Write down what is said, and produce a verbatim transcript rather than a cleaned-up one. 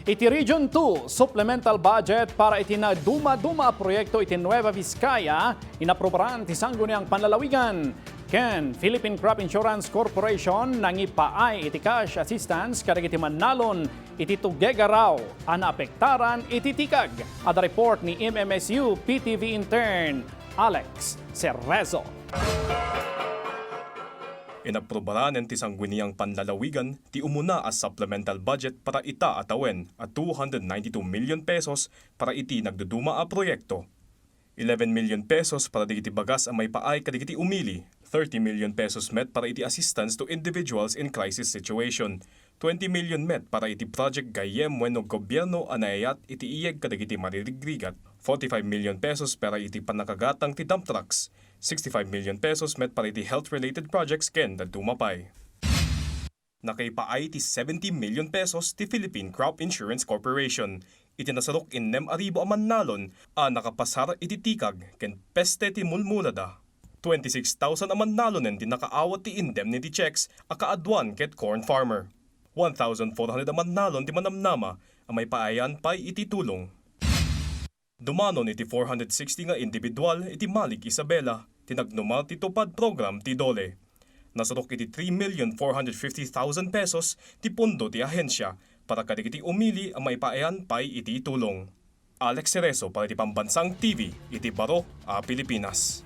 Iti Region two supplemental budget para iti nadumaduma a proyekto iti Nueva Vizcaya, inaprubaran ti Sangguniang Panlalawigan ken Philippine Crop Insurance Corporation nangipaay iti cash assistance kadagiti mannalon iti tugega raw a naapektaran iti tikag. Adda report ni M M S U P T V intern Alex Cerezo. Inaprubaranen ti Sangguniang Panlalawigan ti umuna a supplemental budget para ita a tawen a two hundred ninety-two million pesos para iti nagduduma a proyekto, eleven million pesos para dagiti bagas a maipaay kadagiti umili, thirty million pesos met para iti assistance to individuals in crisis situation, twenty million met para iti project gayyem wenno gobierno a naayat iti iyeg kadagiti maririgrigat, forty-five million pesos para iti pannakagatang ti dump trucks, sixty-five million pesos met para iti health-related projects ken dadduma pay. Nakaipaay ti seventy million pesos ti Philippine Crop Insurance Corporation iti nasurok innem a ribu a mannalon a nakapasar iti tikag ken peste ti mulmulada. Twenty-six thousand a mannalonen ti nakaawat ti indemnity checks a kaaduan ket corn farmer. One thousand four hundred a mannalon ti manamnama a maipaayan pay iti tulong. Dumanon iti four hundred sixty nga individual iti Malik Isabela ti nagnuma ti TUPAD program ti DOLE. Nasurok iti three million four hundred fifty thousand pesos ti pondo ti ahensia para kadagiti umili a maipaayan pay iti tulong. Alex Cerezo para iti Pambansang T V iti Baro a Pilipinas.